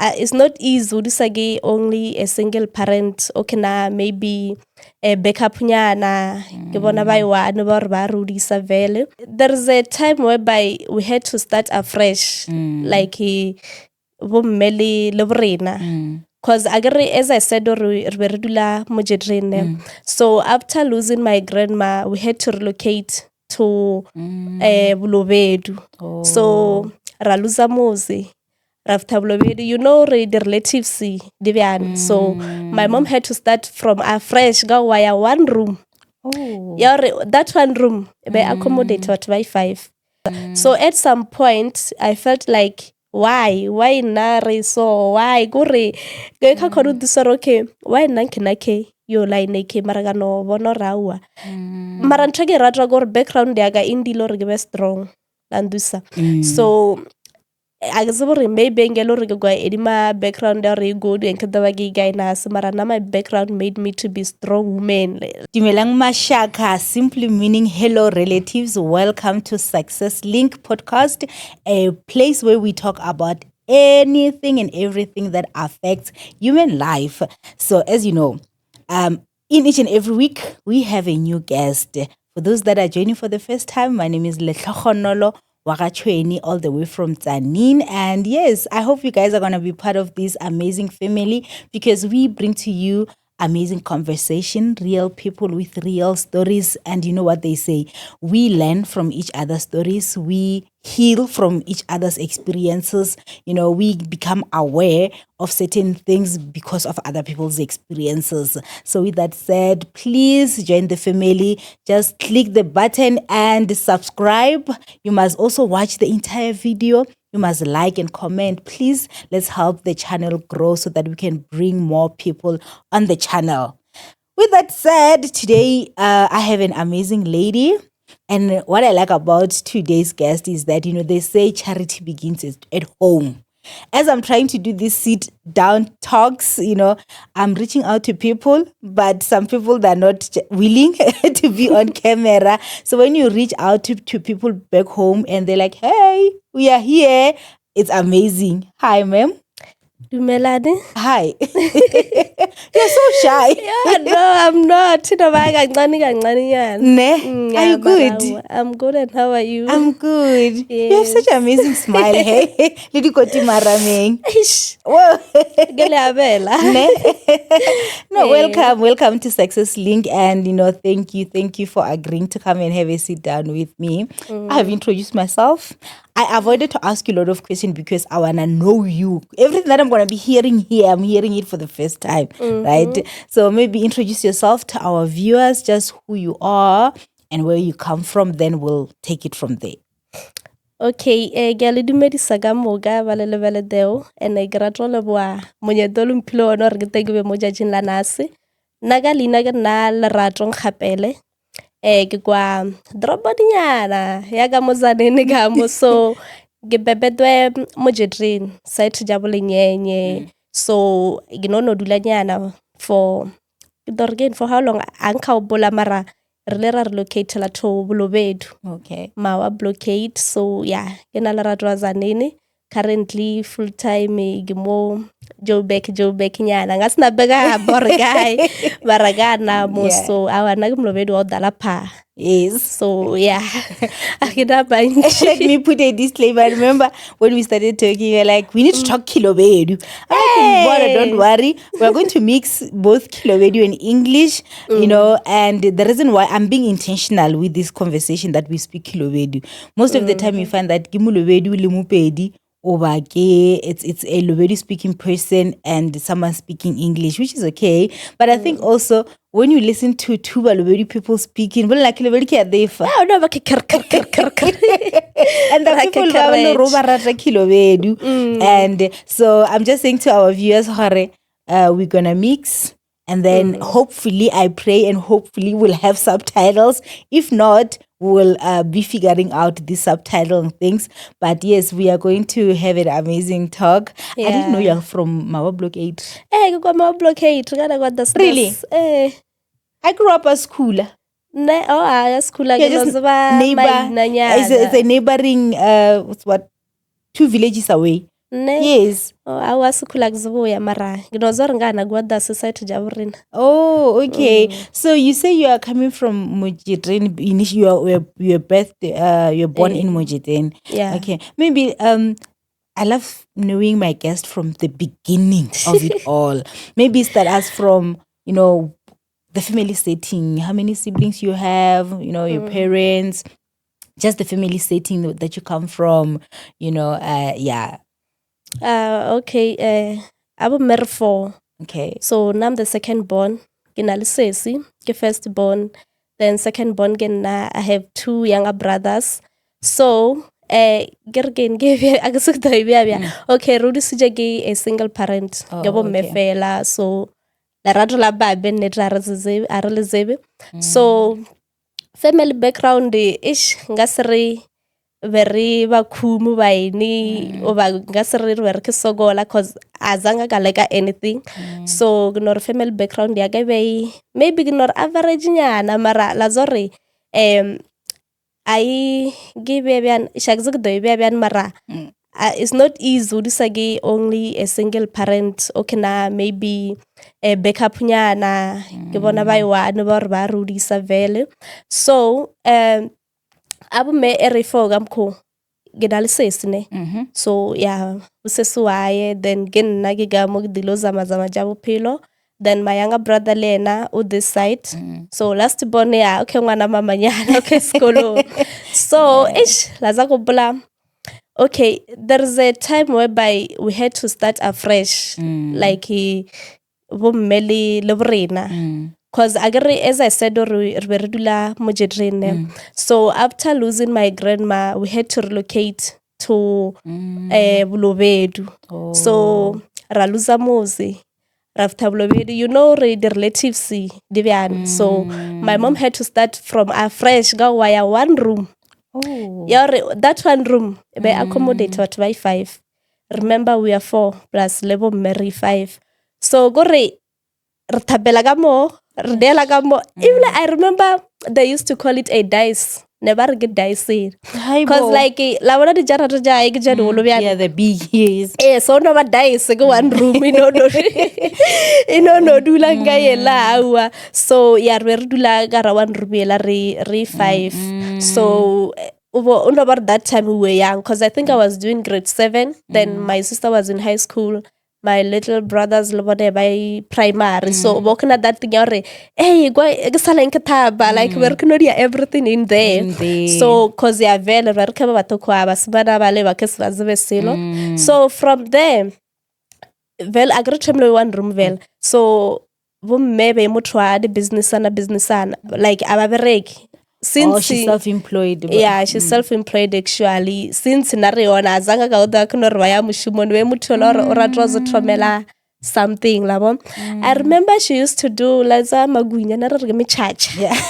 It's not easy o disa ke only a single parent. Okay na, maybe a backup nyana ke bona ba one ba gore ba re hodisa vele. There is a time whereby we had to start afresh, like bomme le borena, 'cause akere, as I said, gore re be re dula Mojedrene. So after losing my grandma, we had to relocate to Bolobedu. So ra losa mose ra fitha Bolobedu, re di-relatives di bjang. So my mom had to start from afresh ka go ya one room ya gore that one room e be accommodate batho ba i-five. So at some point I felt like, why nna re so, why kore ke kha khona go gore, okay, why nna ke na ke yo line ke mara ka no bona gore aowa. Mara ntho e ke e rata ke gore background ya ka e ndile gore ke be strong la ndusa. So a ke tsebe gore maybe nke le gore ke kwa edima background ya gore e good and ke taba ke ikaenase, mara nna my background made me to be strong woman. Dumelang Mashaka, simply meaning hello relatives. Welcome to Success Link Podcast, a place where we talk about anything and everything that affects human life. So, as you know, in each and every week, we have a new guest. For those that are joining for the first time, my name is Letlhogonolo Wagachweni, all the way from Tzaneen. And yes, I hope you guys are going to be part of this amazing family because we bring to you amazing conversation, real people with real stories. And you know what they say? We learn from each other's stories. We heal from each other's experiences. We become aware of certain things because of other people's experiences. So with that said, please join the family. Just click the button and subscribe. You must also watch the entire video. You must like and comment. Please, let's help the channel grow so that we can bring more people on the channel. With that said, today I have an amazing lady. And what I like about today's guest is that they say charity begins at home. As I'm trying to do these sit down talks, I'm reaching out to people, but some people, they're not willing to be on camera. So when you reach out to people back home and they're like, "Hey, we are here," it's amazing. Hi, ma'am. Dumelani. Hi. You're so shy. Yeah, no, I'm not. No, ba kancane kancane nyana. Ne? Are you Yeah, good? Mara, I'm good, and how are you? I'm good. You have such an amazing smile, hey? Le dikoti marameng. Eish, Whoa. Ke le abela. Ne? No, welcome, welcome to Success Link, and thank you, thank you for agreeing to come and have a sit down with me. I have introduced myself. I avoided to ask you a lot of questions because I wanna know you. Everything that I'm gonna be hearing here, I'm hearing it for the first time, right? So maybe introduce yourself to our viewers, just who you are and where you come from. Then we'll take it from there. Okay, ke a le dumedisa ka moka ba le lebeleteo, and ke rata go leboa monyetla o le mphile one gore ke te ke be mo tšatšing la nase. Nna ka leina ke nna Lerato Nkgapele. Ke kwa toroponyana ya ka mo Tzaneen ka mo. So ke pepetwe Mojedreng, side ja Bolenyenye. So ke no dula nyana for, ke tlo re ke eng, for how long a nkga o bola, mara re le ra relocatela to Bolobedu. Mawa Blockade. So yeah, ke na Lerato wa Tzaneen. Currently full time ke mo Joburg nyana nga sina beka bore kae, mara ka na mo. So awa, nna ke Molobedi wa go dala pha. So yeah, a ke na bantši. Let me put a disclaimer. I remember when we started talking, you're like, "We need to talk Khelobedu." I'm like, "Bona, don't worry. We're going to mix both Khelobedu and English." And the reason why I'm being intentional with this conversation that we speak Khelobedu, most of the time you find that ke Molobedu le Mopedi, oba ke it's a Lobedu speaking person and someone speaking English, which is okay. But I think also when you listen to two Balobedu people speaking, well, like Khelobedu ke a defa. Ah, no, ba ke ker ker ker ker ker. And the Like a people ba le carriage. ro ba rata Khelobedu. And so I'm just saying to our viewers, hore, we're gonna mix, and then hopefully, I pray and hopefully we'll have subtitles. If not, we'll be figuring out the subtitle and things. But yes, we are going to have an amazing talk. I didn't know you're from Mawa Block 8. Ke kwa Mawa Block 8 ka nako ya Really? I grew up as schooler. Ne, oh, ah, ya schooler Yeah, ke no just tseba neighbor. mainanyana. It's a neighboring, what's what, two villages away. Nne Yes. Oh, aowa sekhula ke seboya mara ke no tseba gore nka na kua the society ja borena. Oh, okay. So you say you are coming from Mojeteni. Initially, you are birth, you're born in Mojeteni. Yeah. Okay. Maybe I love knowing my guest from the beginning of it all. Maybe start us from, you know, the family setting, how many siblings you have, you know, your parents, just the family setting that you come from, you know, yeah. Okay, abo mme re four. Okay. So now I'm the second born. Ke na le sesi, ke first born. Then second born ke nna. I have two younger brothers. So ke re keng ke a ke se ke tlo e bea bjang. Okay, re hodisitswe ke a single parent. Oh, Ke bomme okay. fela. So lerato la babe nnete a re tsebe, a re le tsebe. So family background ish nka se re be re ba khumu ba ene o ba nka se re re be re ke sokola cause a zanga ka leka anything. So ke no re family background ya ka e be e- maybe ke no re average nyana mara la tso re ai ke be bjang sha ke se ke do e bea bjang mara it's not easy o disa ke only a single parent okay na maybe a backup nyana ke bona ba e one ba gore ba re hodisa vele. So a bomme e re four ka mokgo ke na le sesi ne. So yeah, bosesi waye then ke nna ke ka mo ke dilo zama-zama tša bophelo. Then my younger brother le yena o this side. So last born ya okay ngwana mamanyana okay sekolong. So ish la za gopola okay there is a time whereby we had to start afresh like bomme le le borena cause akere as I said re re be re dula Mojetreng ne. So after losing my grandma we had to relocate to Bolobedu. So ra losa motse ra fitha Bolobedu, you know re di relatives di bjang. So my mom had to start from afresh ka go ya one room. Oh. Ya gore that one room e be accommodate batho ba 5. Remember we are 4 plus le bomme re 5. So kore re thapela ka mo, re neela ka mo. Ebile I remember they used to call it a dice. Ne ba re ke dice. Cause like la bona dijarata tša hae ke tša digolo bjale. Yeah, the big yes. Eh, so no ba dice ke one room e no no e no no dula nka yela aua. So ya re be re dula ka ra one room yela re re 5. So o bo o no ba re that time we were young cause I think I was doing grade 7 then my sister was in high school. My little brothers le bone ba e primary. So bo kena that thing ya gore hey kwa ke sala ke thaba like we re ke no dia everything in there. In there. So cause ya vele re re ke ba batho kwa ba se bana ba le ba ke se ba tsebe selo. So from there vele a ke re thomile one room vele. So bomme be motho wa di businessana businessana like a ba bereke. Since Oh, she's self-employed. Yeah, she's self-employed actually. Since na re yona a zanga ka o ka no re ba ya mošomong be motho la gore o rata go thomela something la bo. I remember she used to do la tsa magunya na re re ke metšhatšha. Yeah.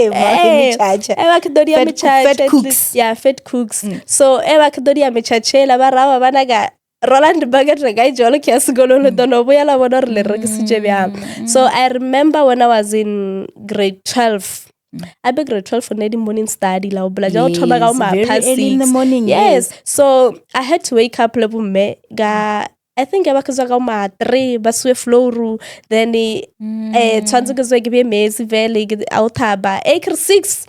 Eh, Metšhatšha. eh, ba ke do dia metšhatšha, Fat at least. cooks. Yeah, fat cooks. So eh ba ke do dia metšhatšha la ba rawa bana ka Roland bucket re ka e jalo ke ya sekolong le tono boya la bona gore le rekisitše bjang. So I remember when I was in grade 12. I be grade 12 ne di morning study la o bola ja o thoma ka o Yes, ma very past early in the six. morning, Yes. So I had to wake up le bomme ka I think ba ke tswa ka ma 3 ba swe floor then eh tshwantse ke tswe ke be metsi vele ke a o thaba e ke re 6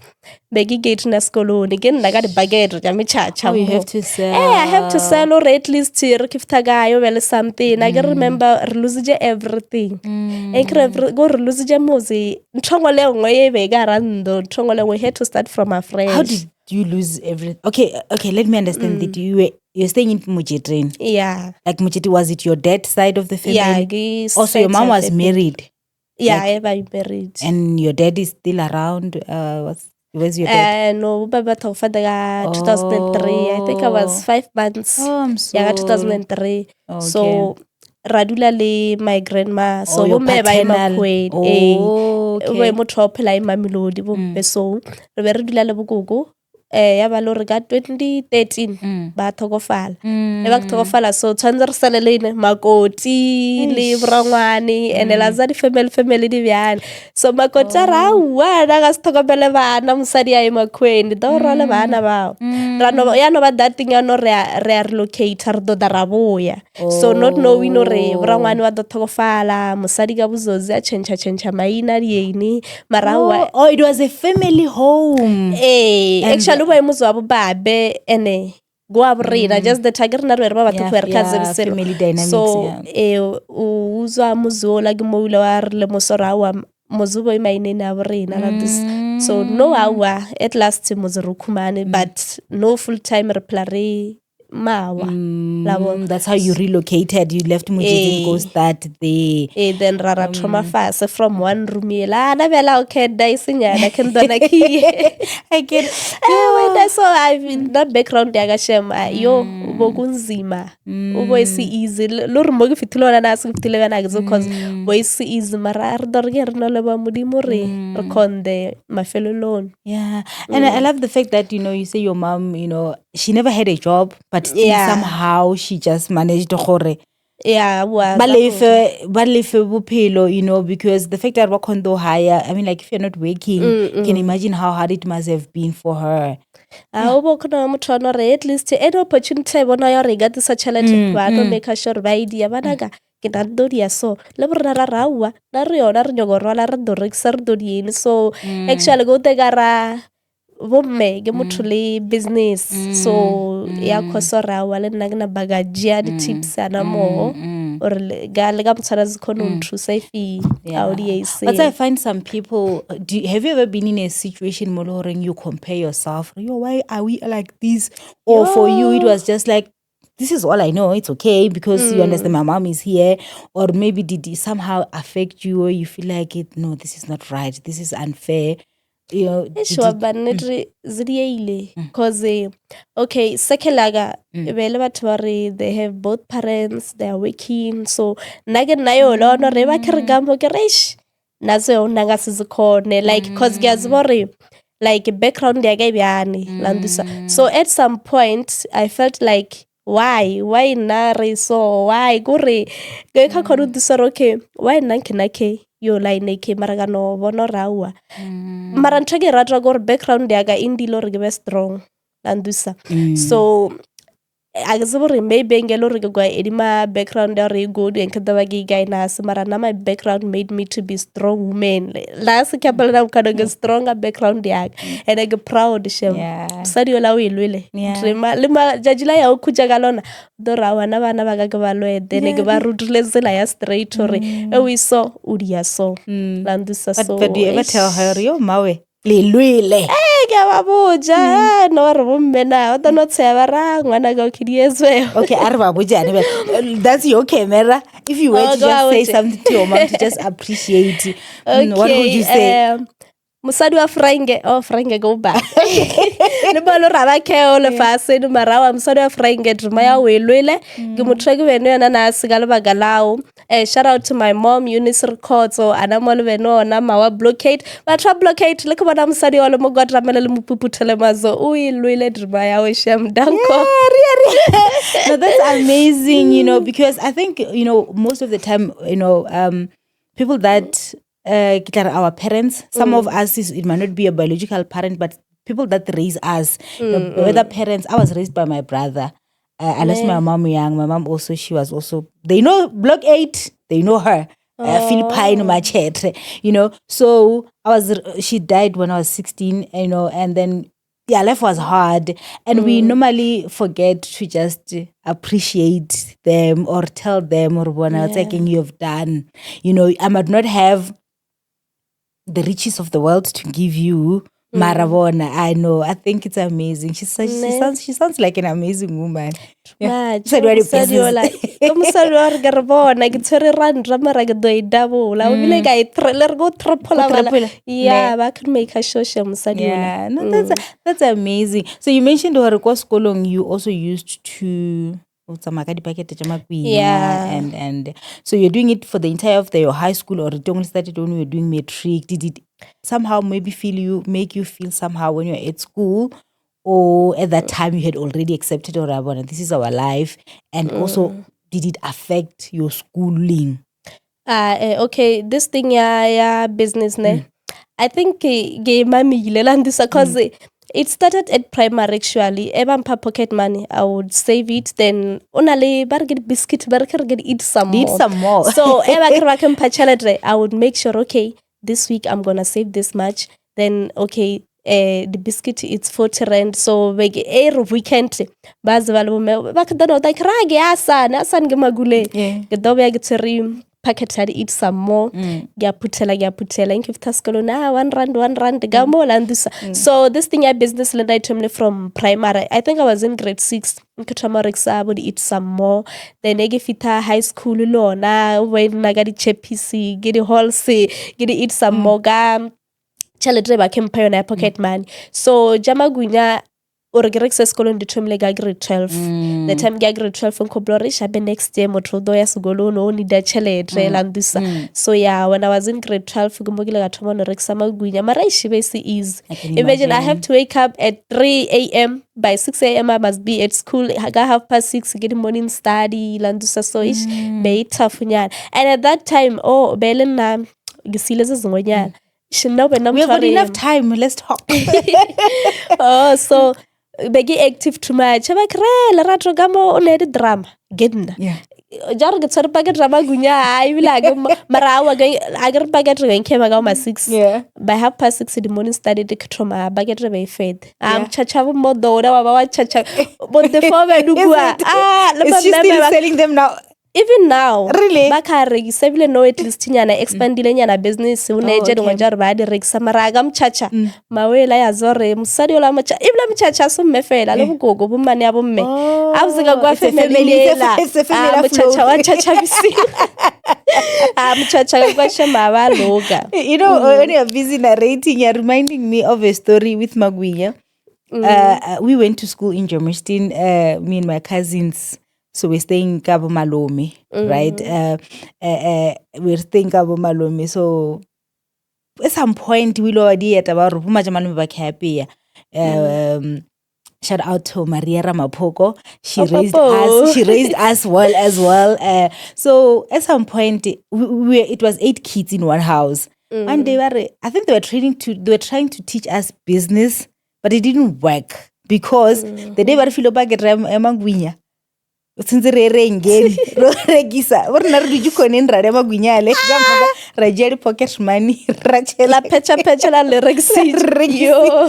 be ke gate na sekolong ke nna ka di-bucket tša metšhatšha Oh, you mo. have to sell. Eh, I have to sell or at least re ke fitha kae o be le something. I can remember re lositše everything. E ke re go re lositše motse ntho engwe le engwe e be e ka hara ntlo, ntho engwe le engwe we had to start from afresh. How did you lose everything? Okay, okay, let me understand that you were you're staying in Mojetreng. Yeah. Like Mojetreng, was it your dad's side of the family? Yeah, ke Oh, so your side mom ya was family. married. Yeah, e ba married. And your dad is still around. Where's your dad? No, baba tlhokofala ka 2003. I think I was 5 months. Oh, I'm Ya ka sorry. 2003. Okay. So ra dula le my grandma. So Oh, your bomme ba e paternal. Makgweng. Oh, Eh, okay. o be motho wa ho phela e Mamelodi bomme. So re be re dula le bokoko. Ya ba le gore ka 2013 ba tlhokofala. E ba tlhokofala, so tshwanetse re sale le ene makoti le borangwane, and la tsa di-family family di bjale. So makoti a re, aowa, na ga se tlhokomele bana, mosadi a ye makhweni do rwale bana bao. Ra no ya no ba dating ya no re a re a relocate, re do da ra boya. So not knowing gore borangwane ba do tlhokofala, mosadi ka bozozi a change change maina diene, mara aowa. Oh, it was a family home. Ee, actually o ba motse wa bobabe, ene go wa borena, just the ke rena re be re ba batho go re ka tsebe selo. Family dynamics. So o utswa motse ola ke mo ile wa re le moso ra wa motse bo mainene a borena la this. So no, aowa, at last motse re khumane, but no full time re phela re mawa la bona. That's how you relocated. You left Mujiji and go start there. Then ra thoma fase from one room ela ana bela, okay, da isenyana ke ndona ke. I get Wena, so I that background ya ka shem, yo bo kunzima, o bo ise easy le re mo ke fitile ona na se ke fitile bana ke, cause bo ise easy, mara re do re ke re no le ba modimo re khonde mafelelong. Yeah. And I love the fact that, you say your mom, she never had a job, but still somehow she just managed gore Yeah, wa ba lefe bophelo, because the fact that wa condo hire, I mean, like, if you're not working, you can imagine how hard it must have been for her. A o bo khona motho wa no re at least any opportunity e bona ya gore e ka tlisa tšhelete, ba tlo make sure ba e dia banaka ke na ndo dia. So le borena ra raua na re yona re nyako rwala, re do rekisa, re do dieng. So actually go teka ra bomme ke motho le business, so ya khoso rawa le nna ke na ba ka dzhia di-tips ana moo ore le ka motshwana se kgone ho nthusa if a o di But I find some people, have you ever been in a situation mo le horeng you compare yourself? Yo, why are we like this? Or for you, it was just like, this is all I know. It's okay because you understand my mom is here. Or maybe did it somehow affect you or you feel like it, no, this is not right. This is unfair. Did Sure, it- but nnete zidieile, cause okay, circle laka e be le batho ba re they have both parents, they are working. So nna ke nna yo le ono re ba ke re ka mo ke re, "Eish, nna seo nna nka se se khone," like, cause ke a tseba gore like background ya ka e bjane la ndisa. So at some point I felt like, why nna re so, why kore ke ka khona go disa gore okay, why nna ke na ke yo line ke, mara ka no bona gore aowa, mara ntho e ke e rata ke gore background ya ka e ndile gore ke be strong la ndusa. So a ke tsebe gore maybe nke le gore ke kwa edima background ya gore e good and ke taba ke ikaenase, mara nna my background made me to be strong woman la se ke apelela bokano ke strong ka background ya ka, and ke proud shem. Mosadi yola o e lwele. Le matšatši la ya o khutša ka lona o tlo re aowa, nna bana ba ka ke ba lwete ne ke ba rutile tsela ya straight gore e o e so o dia so la ndusa. But, So but do you ever eish. tell her, yo, mawe, le lwele? Ee, ke a ba botja. No ba re bomme na o tlo no tsheya ba ra ngwana ka okay dietsweo. Okay, a re ba botjane, but that's your camera. If you were Oh, to go just say botse. something to your mom to just appreciate, what would you say? Mosadi wa Franke, oh, Franke ke o ba le ba lo ra ba kheo lefaseng, mara wa mosadi wa Franke drama ya o e lwele ke motho ke bene yona na se ka lebaka lao. Shout out to my mom Eunice Records, ana mo le bene ona mawa blockade, batho ba blockade le ke bona mosadi wa le mo gwadramele le mopuputhele mazo o e lwele drama ya o shem danko. No, that's amazing, because I think, most of the time, people that ke tla re our parents, some of us, it might not be a biological parent, but people that raise us, whether parents, I was raised by my brother. I lost my mom young. My mom also, she was also, they know Block 8, they know her. Philippine Machete. So she died when I was 16, and then yeah, life was hard. And we normally forget to just appreciate them or tell them or what you have done. I might not have the riches of the world to give you. Mara bona, I know. I think it's amazing. She's such, she Ne. sounds she sounds like an amazing woman. Yeah. Matjho, Mosadi wa mosadi ola di-business. ke mosadi wa gore ke re bona ke tshwere randra mara ke do e double o bile ka e le re ko triple. Go triple. Yeah, ba could make her sure she mosadi ola. Yeah, no, that's amazing. So you mentioned hore ko sekolong you also used to o tsamaya ka dipakete tša makwina and so you're doing it for the entire of your high school, or it only started when you were doing matric? Did it somehow maybe feel you make you feel somehow when you're at school? Or at that time you had already accepted or bona, this is our life? And also, did it affect your schooling? Okay, this thing ya business ne. I think ke mamile landisa cause it started at primary actually. E ba mpha pocket money, I would save it, then o na le ba re ke di-biscuit, ba re ke re ke eat some Eat more. Some more. So e ba ke re ba ke mpha tšhelete, I would make sure, okay, this week I'm gonna save this much. Then okay, the biscuit, it's 40 rand, so beke e re weekend ba tseba le bomme ba ke dona ke ra ke asane asane ke magule ke do ya ke tshwere packet ya di-eat some more. Ke a phuthela, ke a phuthela, nke fitha sekolong, ah, 1 rand, 1 rand ka mo landisa. So this thing ya business le nna e thomile from primary. I think I was in grade 6 nke thoma go rekisa bo di-eat some more. Then e ke fitha high school le ona o bo e nna ka di-chappies, ke di-halls, ke di-eat some more ka tšhelete e ba ke mpha yona ya pocket money. So ja magwinya o re ke rekise sekolong di thomile ka grade 12. The time ke ya grade 12, nkgopola gore shape next year motho o tlo ya sekolong, o needa tšhelete landisa. So yeah, when I was in grade 12 ke mo ke ile ka thoma no rekisa magwinya, mara e shebe se easy. I can Imagine, I imagine. have to wake up at 3 a.m., by 6 a.m. I must be at school. Ka half past 6 ke di morning study landisa. So ish, be e tough nyana. And at that time, oh, be le nna ke sile se sengwenyana. Ish, nna wena We have got motho wa enough reng. time. Let's talk. Oh, so be ke active too much. Ba kre Lerato ka mo o ne di drama ke nna. Ja re ke tshwere packet ra magunya a ebile a ke mara awa ke a ke re packet re nke ba ka ma 6 by half past 6 in the morning study ke thoma packet re be e fete a mchacha bo modola wa ba wa chacha bo the four ba Is dukua ah le Is ba she mme still ba selling them now? Even now. Really? Ba ka rekisa ebile no, at least nyana expandile nyana business o ne tše dingwe tša gore ba di rekisa, mara a ka mchacha mawela ya zore mosadi ola mocha ebile mchacha a se mme fela le bokoko bommane ya bomme a botse ka kwa It's a family family, ela. it's a family Ah, afloat. mchacha wa chacha bosigo a mchacha ka kwa shema ba loka. When you're busy narrating, you're reminding me of a story with Magwinya. We went to school in Germiston, me and my cousins. So we're staying in Cabo Malome, right? We're staying Cabo Malome. So at some point, we already at about malome ba happy. Shout out to Maria Ramapoko. She Oh, raised Popo. us. She raised us well as well. So at some point, it was eight kids in one house. And they were, I think they were training to, they were trying to teach us business, but it didn't work because the day ba re file packet ya magwinya, tshwantse re re engene ro rekisa bo rena re dutse khoneng ra re magwinya ale ka moka, ra jea di-pocket money ra tšhela La phetša phetša la le rekisitše. Rekisitše. Yo.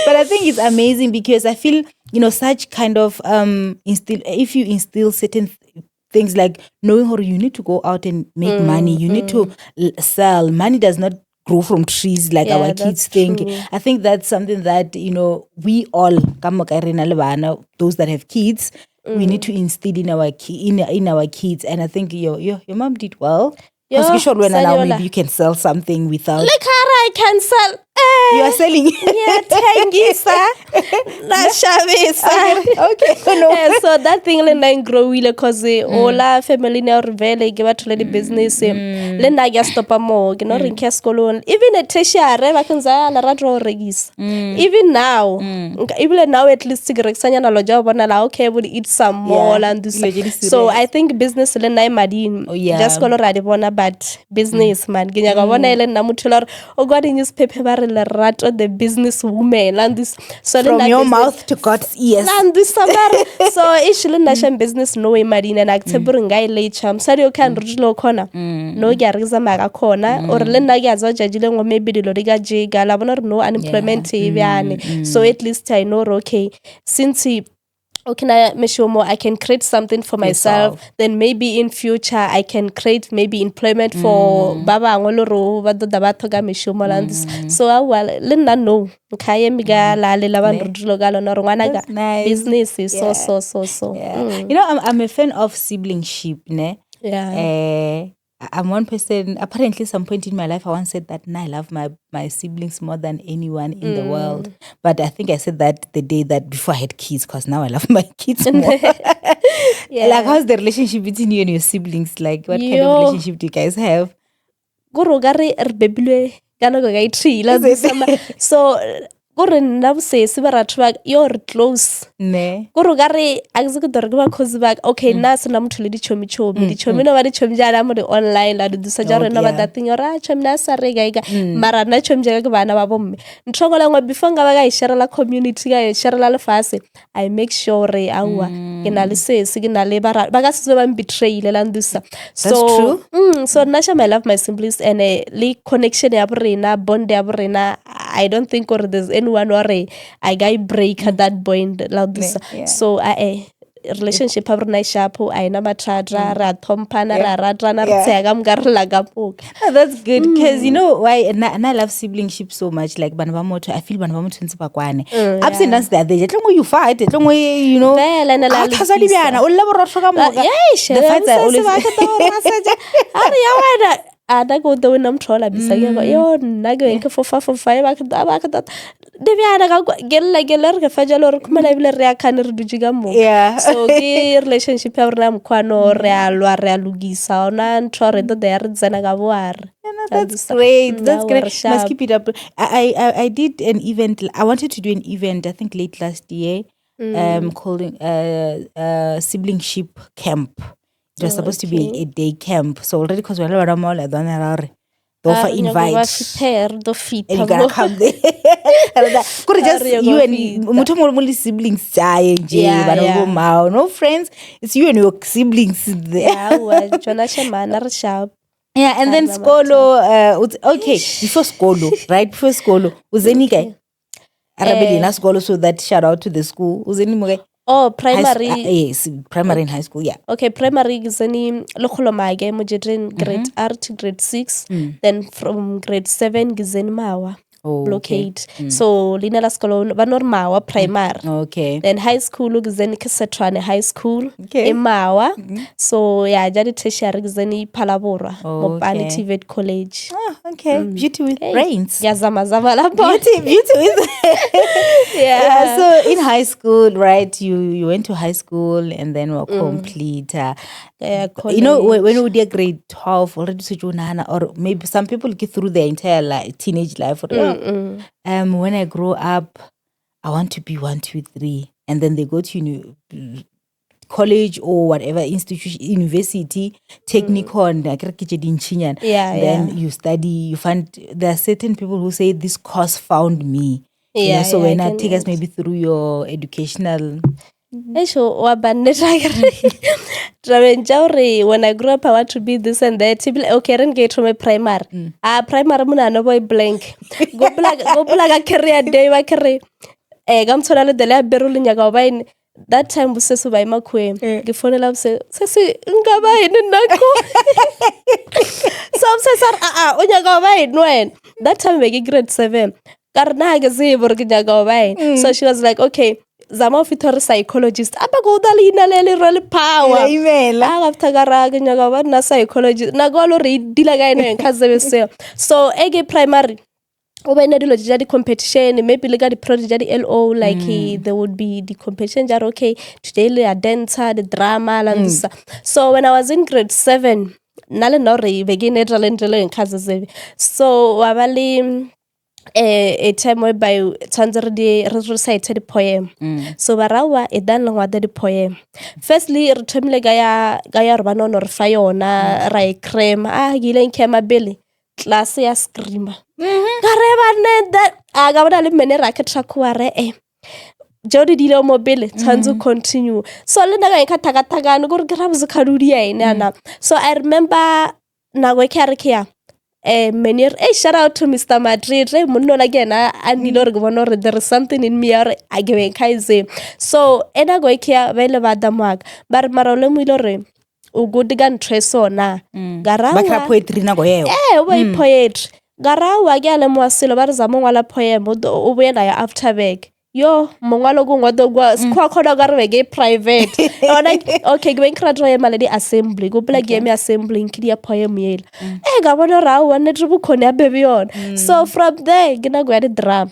But I think it's amazing because I feel, such kind of instill if you instill certain things like knowing how you need to go out and make money, you need to sell. Money does not grow from trees like Yeah, our kids that's think. true. I think that's something that, we all ka moka re na le bana, those that have kids, we need to instill in our kids. And I think your mom did well. Because Yo, sure when now Sadiola. maybe you can sell something without Le kara I can sell. Eh, you are selling. Ngiyathengisa la xavisa. Okay. No. Eh, so that thing le nna e growile cause ola family ne gore vele ke batho le di-business le nna ke a stopa moo ke no re nke ya sekolong, even at tertiary ba kentsa Lerato go rekisa. Even now ebile now at least ke rekisanyana lo ja go bonala okay bo eat some more and this. Dilo tse di So serious. I think business le nna e mading. Ja sekolo re a di bona, but business man ke nyaka bona e le nna motho le gore o kwa di-newspaper ba re Lerato the business woman and this, so le From nna your business mouth to God's ears. La ndisa mara so ish le nna shem business no e mading and a ke tshepe gore nka e letšha mosadi o khan re dilo khona no ke a rekisa maka khona or le nna ke a tswa tšatši le nngwe maybe dilo di ka jeka la bona gore no unemployment e bjane. So at least I know gore okay, since okay na mešomo, I can create something for myself. Yourself. Then maybe in future I can create maybe employment for ba bangwe le gore ba tlo tla ba tlhoka mešomo la this. So aowa le nna no nka eme ka la le la ba re dilo ka lona gore ngwanaka That's nice. business is so so so so. I'm a fan of siblingship, ne? Yeah. I'm one person. Apparently, some point in my life, I once said that now I love my siblings more than anyone in the world. But I think I said that the day that before I had kids, because now I love my kids more. Like, how's the relationship between you and your siblings? Like, what kind of Yo. Relationship do you guys have? Kore o ka re re bepilwe ka nako ka e three la Is it? so Kore nna bosese baratho ba yo re close. Ne. Kore o ka re a ke se ke tore ke bakhosi ba ka. Okay, nna a sena motho le ditšhomi-tšhomi. Ditšhomi no ba ditšhomi jaana mo di-online la di dusa ja Oh, rena ba yeah. that thing ora tšhomi na sa re kae kae. Mara nna tšhomi jaaka ke bana ba bomme. Ntho e nngwe le e nngwe before nka ba ka e sharela community ka e sharela lefase, I make sure gore aowa ke na le sese ke na le bara ba ka se tsebe ba mbetrayile la ndusa. That's true. So nna shame I love my siblings and le connection ya borena bond ya borena I don't think gore there's anyone wa re I ka e break that bond la ndusa. So ae relationship ya borena e sharp a ena mathata re a tlhomphana re a ratana re tsheya ka moka re lla ka moka. Oh, that's good because you know why and I love siblingship so much. Like bana ba motho, I feel bana ba motho ntse ba kwane. Ups and downs they are there. Tlo you fight, tlo you know. Fela, ene la Ha thasa di lokisa. bjana, o lla borotho ka moka. Eish, The fights are always a re ya wena a nna ke o te o nna motho wa lapisa ke go yo nna ke beng ke fofa fofa e ba ke ba ke di bjana ka kwa ke lla ke lla re ke fa jalo re khumana ebile re ya khane re dutše ka moka Yeah. so ke relationship ya rona ya mokgwano re a lwa re a lokisa ona ntho re tota ya re tsena ka boare Yeah, no, that's great. That's Nna, great. re Must sharp. keep it up. I did an event. I wanted to do an event. I think late last year. Calling siblingship camp. It was supposed to be a day camp. So already because we're not all I don't know. A re nyaka go ba invite. prepare, re tlo And you fitha gotta mo. come there. Kore just re you go and fita. motho o mongwe le mongwe le siblings tsa hae nje, bana ba bo mmao. No friends. It's you and your siblings there. Yeah, aowa, tšona shemana re sharp. Yeah, and then Arna skolo, okay, before skolo, right? Before skolo, uzeni kae? Arabe lena skolo, so that shout out to the school. Uzeni mo kae? Oh, High primary. Yes, primary and high school, yeah. Okay, primary ke tsene Lekgolomake Mojedreng grade R to grade 6. Then from grade 7 ke tsene Mawa. Oh, Block okay. 8. So leina la sekolo ba no re Mawa primary. Okay. Then high school ke tsene ke Sethwane High School Okay. e Mawa. So yeah, ja di tertiary ke tsene Phalaborwa, Mopani Okay. TVET College. Ah, okay. Beauty with brains. Ya zama zama lapho. Beauty, beauty with Yeah. Yeah, so in high school, right, you went to high school and then were complete. Yeah, You know, when we did grade 12, already so you nahana, or maybe some people get through their entire teenage life. Or, when I grow up, I want to be 1, 2, 3. And then they go to college or whatever institution, university, technikon, like, re ke tše dintšinyana. Yeah, Then yeah. you study, you find there are certain people who say this course found me. You know, Yeah, so yeah, when I I can take us maybe through your educational. Eish, wa ba nnete akere. Tabeng tša gore when I grew up I want to be this and that. Ebile, okay, re nke ke thome primary. Ah, primary monano bo e blank. Gopola ka career day ba kere ka motshwana le dele ya bero le nyaka go ba eng. That time bosese ba ema kgweng. Ke founela bose, sese nka ba eng nna ko? So bosese a re, ah, o nyaka go ba eng wena? That time be ke grade 7. Ka re na ke tsebe gore ke nyaka go ba eng. So she was like, okay, zama o fitha re psychologist. Apa ko utlwa leina le le re le power. Email. A ga fitha ka ra ke nyaka go ba nna psychologist. Nako ya lore e deala ka ena eng ka tsebe seo. So e ke primary o ba ena dilo tša di-competition, maybe le ka di-project tša di-L_O, like there would be di-competition tša re, okay, today le ya dancer, the drama, la ndisa. So when I was in grade 7, nna le nna gore be ke ne talent le eng ka se tsebe. So wa ba le a time whereby tshwanetse re di re recite di-poem. So ba ra wa e dang le ngwata di-poem. Firstly re thomile ka ya ka ya re ba no re fa yona ra e cram. Ah, ke ile nkema pele class ya screamer. Ka re ba ne that a ka bona le mmene ra ke track wa re tšeo di dile mo pele tshwanetse o continue. So le nna ka e ka thakathakane gore ke ra botse kgadudi ya ene ana. So I remember nako e ke ya re ke ya many hey, shout out to Mr. Madrid re monna ola ke yena a nnile gore ke bona gore there is something in me ya gore a ke beng kha e. So e nako e ke ya ba ile ba ta moaka ba re mara o lemogile gore o good ka ntho e sona. Ka ra Ba kry-a wa- poetry nako eo. Eh, o ba poetry. Ka ra wa ke a lemoga selo ba re zama o ngwala poem o o boye nayo after back. Yo, mongwalo ko ngwado kwa sekgowa kgona ka re be ke private. Yona okay, ke beng ke rata go ema le di-assembly. Ke gopola ke eme assembly ke dia poem yela. Eh, ka bona gore aowa nnete bokgoni ya bebe yona. So from there ke nako ya di-drama.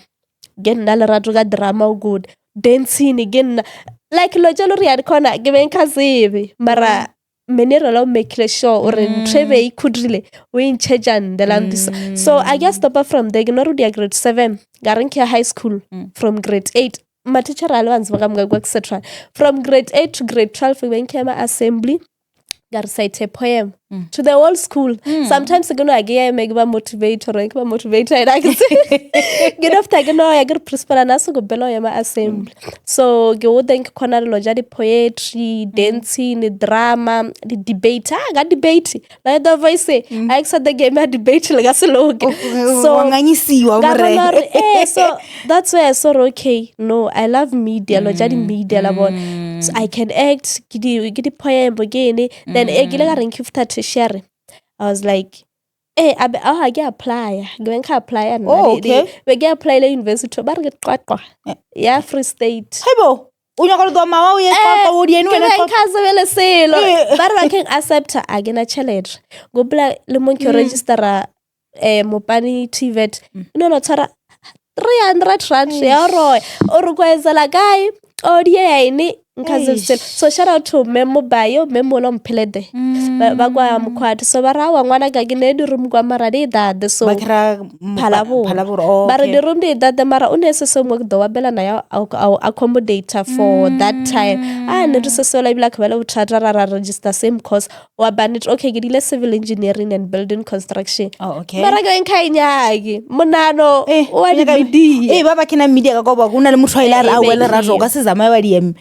Ke nna lerato ka drama o good. Dancing ke nna like lo tše le gore ya di khona ke beng ka tsebe mara Mineral o make sure uri ntho e be e khudrile o e ntšhetša ntle la ntisa. So I just stop from there ke no re dia grade 7 ka reng ke high school from grade 8 matitšhere a le bantsi ba ka moka kwa etc from grade 8 to grade 12 be nke ema assembly ka recite a poem to the whole school. Sometimes ke no ya ke eme ke ba motivate or ke ba motivate ena ke se ke no fta ke no ya ke re principal ana se go bela o ema assembly. So ke o teng ke khona dilo ja di-poetry, dancing, drama, di-debate. Ah, ka debate la the voice a ke sa the game ya debate le ka se loke. So wa nganyisiwa ka more. bona gore eh, so that's where I saw okay, no, I love media, lo ja di-media la bona. So I can act, ke di ke di-poem ke ene. Then e ke ile ka reng ke fihla tertiary, I was like eh, a be ah ke apply, ke be nka apply nna. Oh, okay. Be ke apply le university ba re ke qwaqwa ya Free State. Haibo, o nyaka go tloga mawa o ye Qwaqwa, o di ene Ke wena be Qwaqwa. nka sebele selo. Eh. Ba re ba keng accepta a ke na tšhelete. Gopola le mo ke registera eh Mopani TVET. No no tshwara 300 rand ya roya. O re kwezela kae? O di ene nka Eish. selo. So shout out to Memo Bayo, Memo lo mphelede. Ba kwa Mokgwadi. So ba ra wa ngwana ka ke ne di room kwa mara di dade so Ba kry-a Phalaborwa. Phalaborwa, oh, Ba re okay. di room di dade mara o ne se sengwe ke do wa belana ya accommodate for that time. Ah ne re se sola ebile ka ba le bothata ra ra register same course. Wa ba ne okay ke dile civil engineering and building construction. Oh, okay. Mara ke nka e nyake. Monano Eh, wa di nyaka- media. Eh, ba ba kena media ka kwa ba go na le motho a ile a re Eh, a e wele rato o ka se zamaye wa di eme.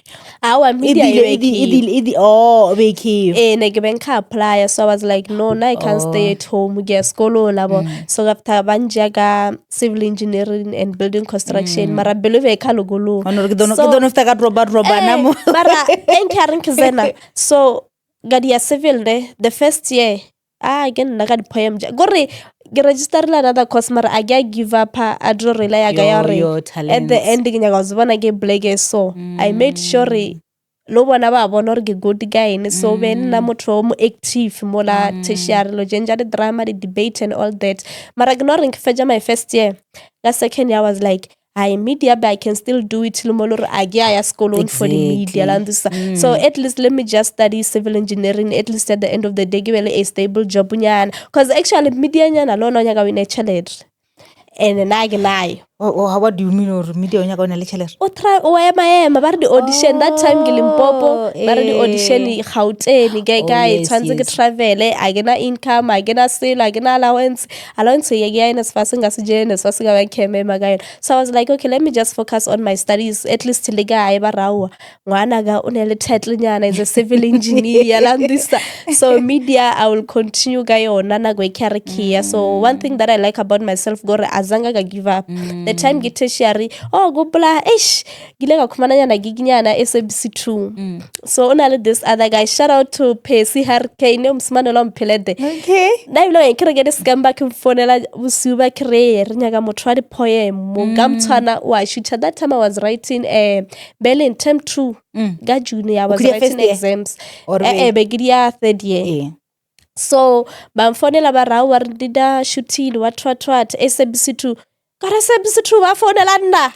Awa media Ebile e e di- e bekile. di- e di- oh, e bekile. Eh, ne ke be nka apply so I was like no now I can't stay at home ke ya sekolong la bo. So after ba njea ka civil engineering and building construction mara pelo e be e kha lokolong. Ono re ke dono So- ke dono feta ka roba roba na mo. Eh, mara e nkha re nkzena. So ka dia civil ne the first year ah ke nna ka di-poem ja kore ke registerile another course mara a ke a give up a dro rela ya ka ya Your- gore your at the talents. end ke nyaka go se bona ke bleke. So I made sure le bona ba bona gore ke good ka ene. So be nna motho o mo active mo la tertiary lo jeng ja di-drama, di-debate and all that. Mara ke no reng ke fetša my first year, ka second year I was like I media but I can still do it le mo le gore a ke a ya sekolong for the media la understand. So at least let me just study civil engineering, at least at the end of the day ke be le a stable job nyana, cause actually media nyana le ona o nyaka o ine tšhelete and nna ke nayo. Oh, oh, what do you mean or media o nyaka o na le tšhelete? O try o ema ema ba re di-audition that time ke Limpopo ba re di-audition Gauteng kae Oh, kae yes, tshwanetse ke yes. travele a ke na income a ke na selo a ke na allowance allowance ye ke ya NSFAS nka se je NSFAS ka ba ke ema ka yona. So I was like okay let me just focus on my studies at least le kae ba raowa ngwana ka o ne le title nyana is a civil engineer la ndisa. So media I will continue ka yona nako e ke re ke ya. So one thing that I like about myself gore azanga ka give up. The time ke tertiary oh gopola eish ke ile ka khumana nyana gig nyana SABC 2. So o na le this other guy, shout out to Percy Hurricane o mosimane lo mphelete. Okay. Nna ebile ke re ke di-scam ba ke mfonela bosiu ba ke re re nyaka motho wa di-poem mo ka motshwana wa shoota. That time I was writing Berlin term 2 ka June I was O kry-a writing first year? exams. Or Eh eh be ke dia third year. Eh. So ba mfonela ba ra wa re dida shooting what what what SABC 2. Ka re SABC 2 ba fonela nna.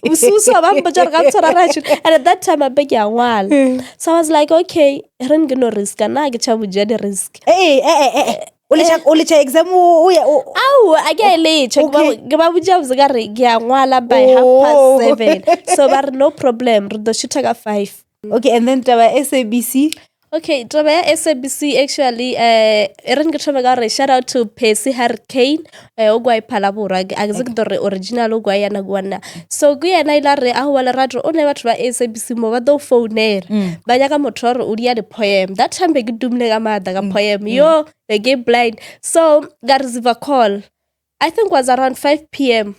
Bosiu so ba mpotsa gore ka motshwana ra shoot. And at that time a be ke a ngwala. So I was like okay re nke no risk nna ke tšhaba ja di risk. Eh, eh, eh, eh, eh. O letša o letša exam o ya o Ao, a ke a e letša ke ba Okay. ke ba botša botse ka re ke a ngwala by half past Oh. 7. So ba re no problem re do shoota ka 5. Okay, and then taba SABC. Okay, taba ya SABC actually e re nke thome ka gore shout out to Percy Hurricane o kwa Phalaborwa a ke se ke tore original o kwa yana kwa nna. So ke yena ile a re a wa lerato o ne batho ba SABC mo ba tlo founela ba nyaka motho wa gore o dia di-poem. That time be ke tumile ka maatla ka poem yo be ke blind. So ka receive a call I think was around 5 p.m.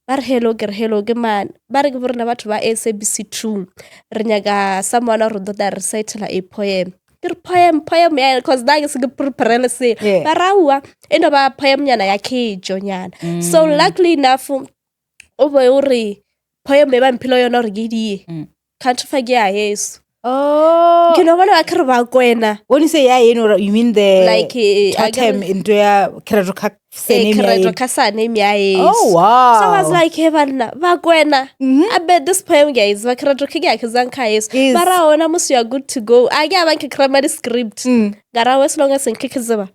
Ba re hello ke re hello ke man ba re ke bo rena batho ba SABC 2 re nyaka someone wa re tlo tla recitela a poem. Ke re poem poem ya cause nna ke se ke preparele se. Yeah. Ba ra aowa e no ba poem nyana ya kejo nyana. So luckily enough o be o re poem e ba mphile yona gore ke die. Country fa ke ya heso. Oh. Ke no bona ba ke re ba kwena. When you say ya eno you mean the Like, totem into ya Kerero Surname ya Kereto eno. ka surname ya heso. Oh, wow. So I was like, hey banna, Bakwena. I bet this poem guys, ba Kereto ke ke zang ka yeso. Yes. Mara ona musi you are good to go. A ke a ba ke cram di script. Ka ra as long as nke ke tseba.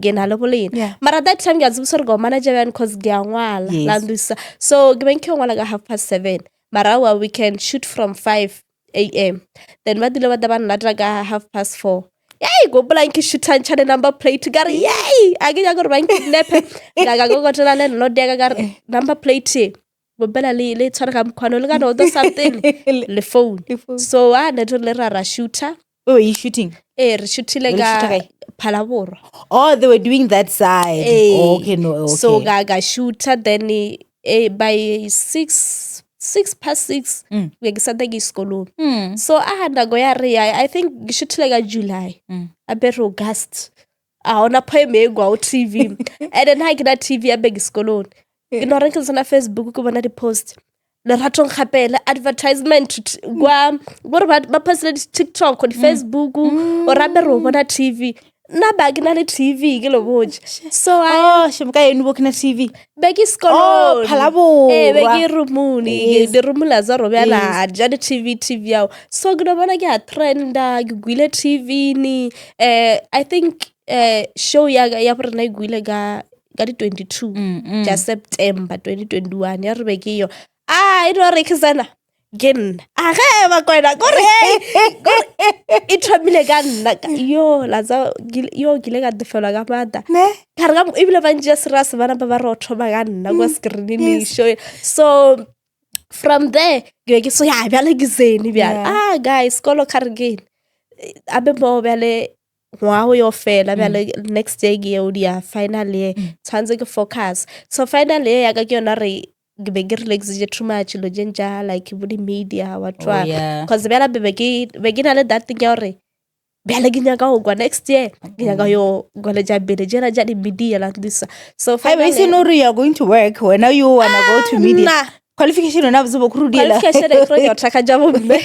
Ke na le bolena. Mara that time ke a tsebisa gore go manager bjang cause ke a ngwala la ndusa. So ke beng ke ngwala ka 7:30. Mara wa we can shoot from 5 a.m. Then ba dile ba tla ba nnata ka 4:30. Yay, gopola nke shoota ntšha le number plate ka re yay, a ke nyaka gore ba nkidnape. Ka ka kokotela le nno ka ka re number plate e, gopela le le tshware ga mkhwano le ka no do something le phone. So a ne re le ra ra shoota. Where were you shooting? Eh, re shootile Le ka shoota kae? Phalaborwa. Oh, they were doing that side. Eh, Okay, no, okay. So ka shoota then by 6:06 be ke santse ke sekolong. So a nako ya re ya I think ke shootile ka July. A be re August. A hona poem e kwa TV. And then ha ke na TV ya be ke sekolong. Ke no re ke tsena Facebook ke bona di-post. Leratong gape le advertisement kwa gore ba postile di-TikTok, di-Facebook, o rape re o bona TV. Nna ba ke na le TV ke le botse. So I Oh, shame ka eno bo ke na TV. be ke sekolong. Oh, Phalaborwa. Eh, be ke roomong, Yes. di room la tsa robjala ja di TV TV yao. So ke no bona ke a trenda, ke gwile TV ni. I think show ya ya borena e gwile ka di 22 ja September 2021 ya re be ke yo. Ah, e no re ke tsena ke nna. A ge ba kwena kore hey, kore e thomile ka nna yo la tsa yo ke ile ka tefelwa ka maatla. Ne? Ka re ka ebile ba ntšea serious bana ba ba re o thoma ka nna kwa screening show. So from there ke be ke so ya bjale ke zene bjale. Ah guys, sekolo ka re ke a be mo bjale ngwago yo fela bjale next year ke yo dia final year tshwantse ke focus. So final year ya ka ke yona re ke be ke relaxile too much lo tša like bo di-media what Oh, what. yeah. Cause bjale be ke na le that thing ya gore bjale ke nyaka go kwa next year ke nyaka yo kwaletša pele tšela tša di-media la this. So Hi, ba finally no re you are going to work when now you wanna go to media. Nna. Qualification wena botse bo khurudiela. Qualification e kry yo traka ja bomme.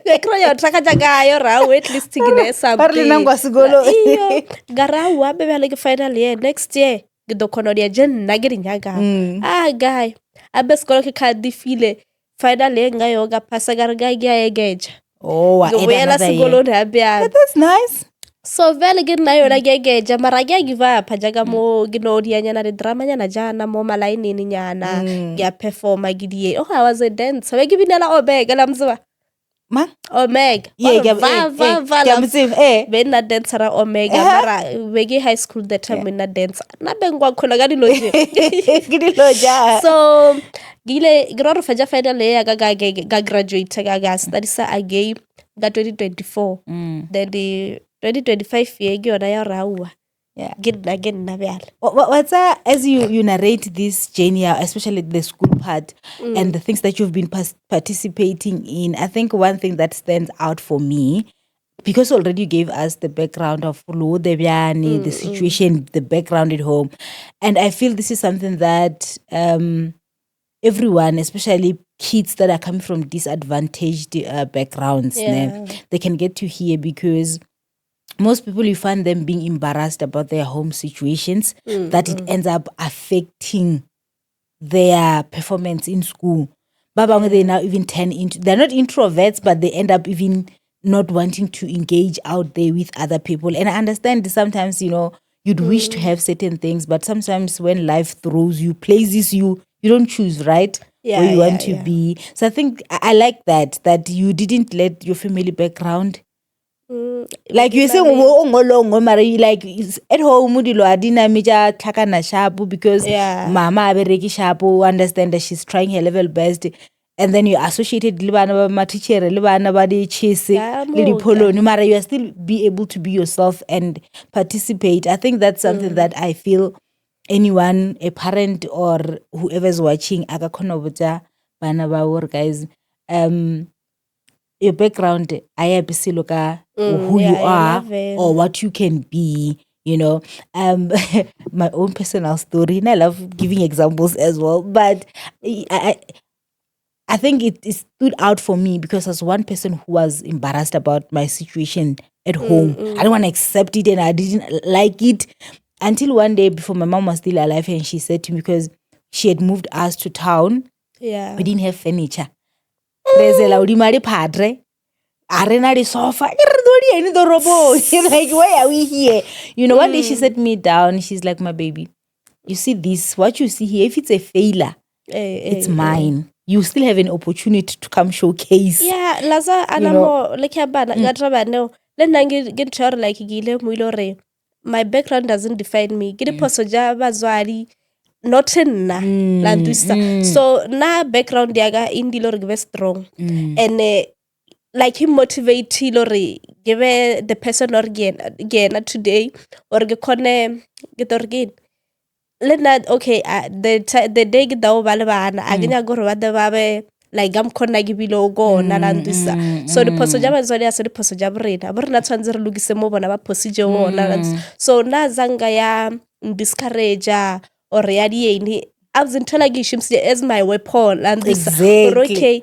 E kry yo traka ja ka yo ra wait list ke ne something. Ba re le nang kwa sekolo. Iyo, ka ra wa be bjale ke final year next year ke do kgona ho dia je nna ke di nyakang. Ah guy, a be sekolo ke kha di file final year nka yo ka phasa ka re ka ke a eketša. Oh, wa Ke add boela another year. sekolong hape hape. That's nice. So vele ke nna yona ke eketša mara ke a give up jaaka mo ke no dianyana di-drama nyana jaana mo malaeneng nyana ke a performa ke die. Oh, I was a dancer. Be ke binela Omega la mo tseba? Mang? Omega. Yeah, Ba re ke a va va va ke a la mo tseba, eh. be nna dancera Omega mara be ke high school that time nna dancer. Nna beng kwa kgona ka dilo tše. Ke dilo ja. So ke ile ke ra re fetša final ya ka ka graduate ka studisa again ka 2024. Then the 2025 ye ke yona ya gore aowa. Yeah. Ke nna bjale. What's that, as you narrate this journey, especially the school part and the things that you've been participating in, I think one thing that stands out for me, because already you gave us the background of Lo Debyani, the situation, the background at home. And I feel this is something that everyone, especially kids that are coming from disadvantaged backgrounds, ne, they can get to hear, because most people, you find them being embarrassed about their home situations, that it ends up affecting their performance in school. Ba bangwe, they now even turn into, they're not introverts, but they end up even not wanting to engage out there with other people. And I understand sometimes, you'd wish to have certain things, but sometimes when life throws you, places you, you don't choose, right? Where you want to be. So I think I like that you didn't let your family background like you're saying, o ngolongo, mara you like at home dilo a di name tša tlhakana sharp because mama a bereke sharp, understand that she's trying her level best, and then you associated le bana ba matitjhere le bana ba di-chess Ka le moka. dipholone, mara you are still be able to be yourself and participate. I think that's something that I feel anyone, a parent or whoever's watching, a ka kgona ho botsa bana ba hore guys, your background a ya be selo ka who you yeah, I are love it. or what you can be. My own personal story, and I love giving examples as well, but I think it stood out for me because as one person who was embarrassed about my situation at home, I didn't want to accept it and I didn't like it. Until one day before my mom was still alive and she said to me, because she had moved us to town, we didn't have furniture. Re zela hodima diphadre, a re na disofa, ke re ḓo lia ini ḓoroboni. Like, why are we here? One day she sat me down, she's like, my baby, you see this, what you see here, if it's a failure, it's mine. You still have an opportunity to come showcase. Yeah, laza You know. anamo le ke bana ka taba neo le nna ke ntho ya gore like ke ile mo ile gore my background doesn't define me. Ke diphoso ja batswadi, not nna, la ntwisa. So nna background ya ka e ndile gore ke be strong and like he motivateile gore ke be the person or ke yena today, or ke kgone ke tlo re ke eng? Le nna okay, the day ke tao ba le bana a ke nyake gore ba tle ba be like ka mokgwa nna ke bile o gona, la ntwisa. So diphoso ja batswadi a se diphoso ja borena, bo rena tshwanetse re lokise mo bona ba phositše gona, la ntwisa. So nna zanka ya discourage or ya dieng a ntho ela ke e šomisitše as my weapon, la ntwisa. Gore okay,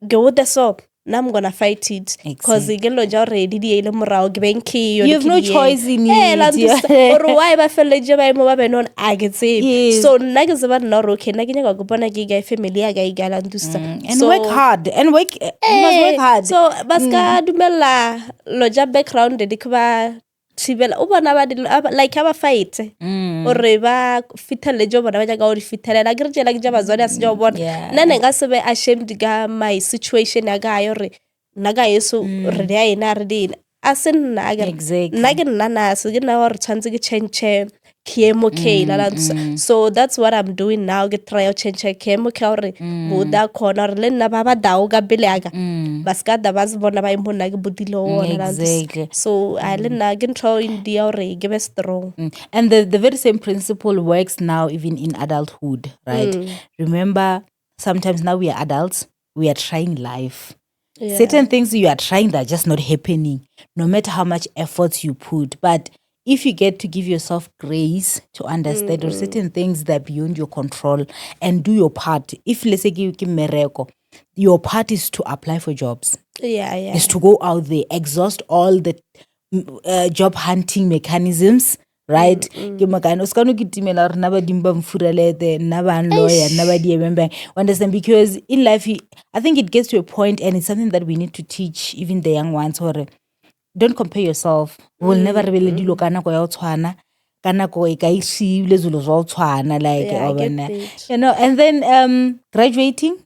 ke o the so now I'm gonna fight it because ke lo ja gore di diele morago ke beng ke yo. You have no choice in la it. ntwisa. Gore why ba feleleditše ba emo ba bene one a ke tsebe. So nna ke tseba nna gore okay, nna ke nyaka go bona ke kae family ya ka e kae, la ntwisa. And work hard and work, you must work hard. So ba ska dumella lo ja background di ke ba thibela o bona ba like ha ba fight gore ba fithelele jo bona ba nyaka go di fithelela. Ke re tšela ke ja batswadi a se ja go bona. Nna ne nka se be ashamed ka my situation ya ka gore nna ka yeso re di a ena re di ena a se nna akere. Nna ke nna na se ke nna gore tshwanetse ke change kemo ke la la ntwisa. So that's what I'm doing now, ke try go change kemo ke gore bo da khona gore le nna ba ba dao ka pele ya ka ba ska da ba se bona ba emo nna ke bodile ona, la ntwisa. So a le nna ke ntho e ndia gore ke be strong. And the very same principle works now even in adulthood, right? Remember, sometimes now we are adults, we are trying life. Certain things you are trying that are just not happening, no matter how much efforts you put. But if you get to give yourself grace to understand or certain things that are beyond your control and do your part. If let's say ke mmereko, your part is to apply for jobs. Is to go out there, exhaust all the job hunting mechanisms, right? Ke mokane o ska no kitimela gore nna badimo ba mfurelete, nna ba nloya, nna ba di bang. Understand? Because in life, I think it gets to a point, and it's something that we need to teach even the young ones, gore don't compare yourself. We'll never re be le dilo ka nako ya go tshwana, ka nako e ka e siile dilo zwa go tshwana, like, Yeah, I wa get bona. that. And then graduating,